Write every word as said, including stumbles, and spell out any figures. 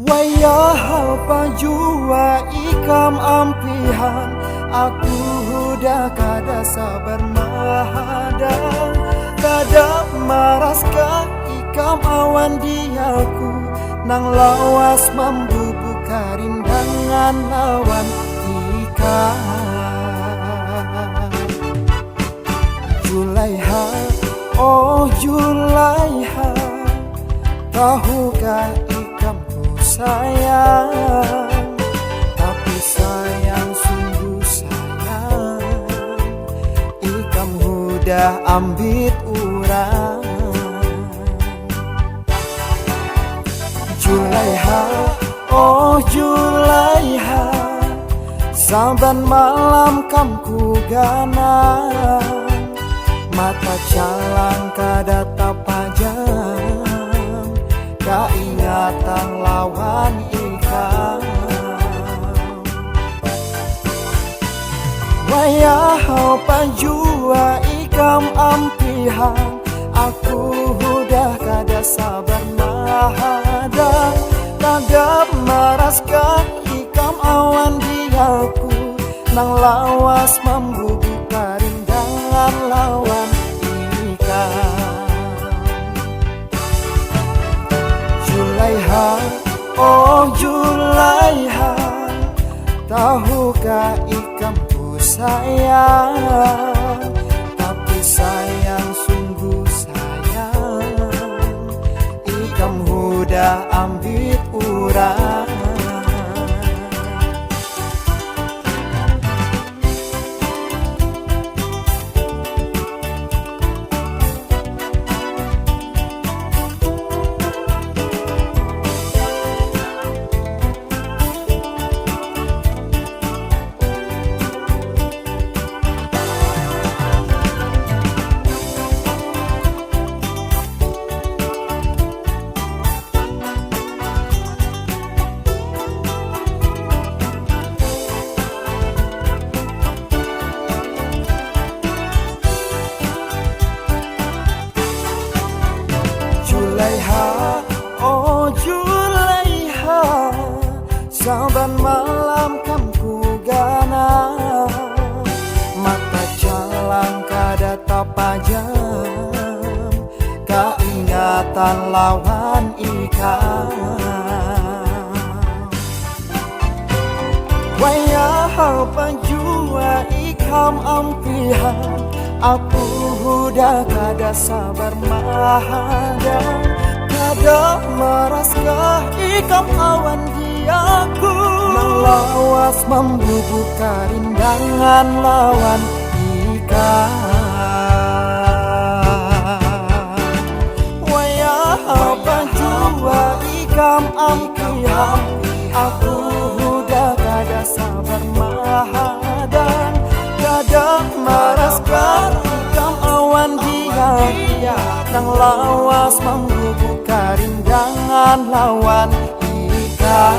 Wayah apa jua ikam ampihan, aku hudah kada sabar mahadang. Kada maraskah ikam awan diaku, nang lawas mambubuka rindangan lawan ikam. Julaiha, oh Julaiha, tahukah ikam ku sayang, tapi sayang, sungguh sayang, ikam hudah ambit urang. Julaiha, oh Julaiha, saban malam kam ku ganang, mata calang kada tapajang, kaingatan lawan ikam. Wayah apa jua ikam ampihan, aku hudah kada sabar mahadang. Kada maraskah ikam awan diaku, nang lawas mambubuka rindangan lawan ikam. Julaiha, oh Julaiha, tahukah ikam ku sayang, tapi sayang, sungguh sayang, ikam hudah ambit urang. Julaiha, oh Julaiha, saban malam kam ku ganang, mata calang kada tapajam, kaingatan lawan ikam. Wayah apa jua ikam ampihan, aku hudah kada sabar mahadang. Kada maraskah ikam awan diaku, nang lawas mambubuka rindangan lawan ikam. Wayah apa jua ikam ampihan, aku hudah kada sabar mahadang. Kada maraskah ikam awan dia, nang lawas mambubuka rindangan lawan ikam.